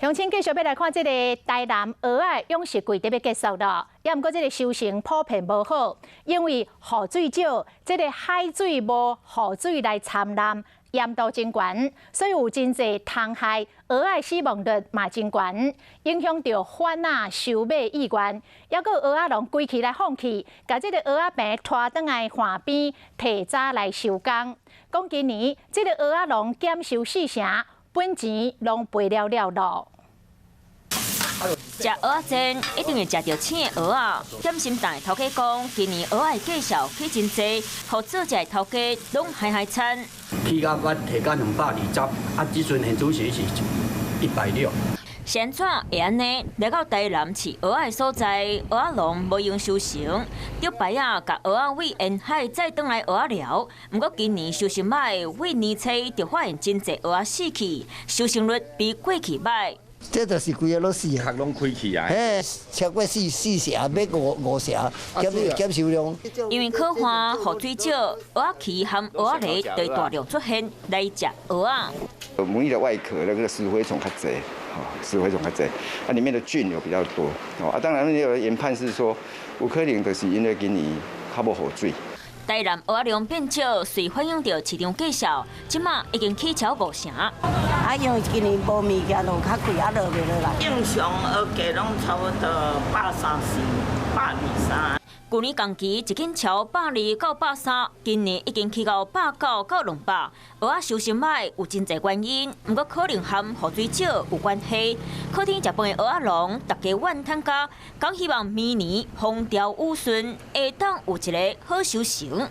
鄉親繼續欲來看這個台南蚵仔養殖季欲結束囉，猶毋過這個收成普遍無好，因為雨水少，這個海水無雨水來摻濫，鹽度真懸，所以有真濟蟲害，蚵仔死亡率嘛真懸，影響著販仔收買意願。猶閣蚵仔農規氣來放棄，共這個蚵仔棚拖轉來岸邊，提早來收工。講今年這個蚵仔農減收四成，本錢攏賠了了囉。食蚵仔煎一定會食著青的蚵仔。點心店的頭家講，今年蚵仔的價數起真濟，予做食的頭家攏害害慘。起價我提價220，啊，這陣現主時是160。是按怎會按呢？來到台南飼蚵仔的所在，蚵仔農無閒收成，著排仔共蚵仔對沿海載轉來蚵仔寮。毋過今年收成䆀，對年初就發現真濟蚵仔死去，收成率比過去䆀。這就是規个攏死啊，殼攏開去啊！嘿，超過四成，欲五成，減收量。因為苦旱雨水少，蚵仔鰭和蚵仔鱺就大量出現來食蚵仔。牡蠣的外殼那個死蛔蟲較濟，吼，死蛔蟲較濟，啊，裡面的菌有比較多，哦，啊，當然有研判是說，有可能就是因為今年較無雨水。台南蚵仔量變少，隨反映著市場價數，這馬已經起超五成。啊，因為今年無物件就較貴，啊落袂落來。正常蚵價攏差不多130、123。舊年同期一斤超120到130，今年已經起到190到200。蚵仔收成䆀有真濟原因，毋過可能和雨水少有關係。靠天食飯的蚵仔農，逐家怨嘆甲，講希望明年風調雨順，會當有一個好收成。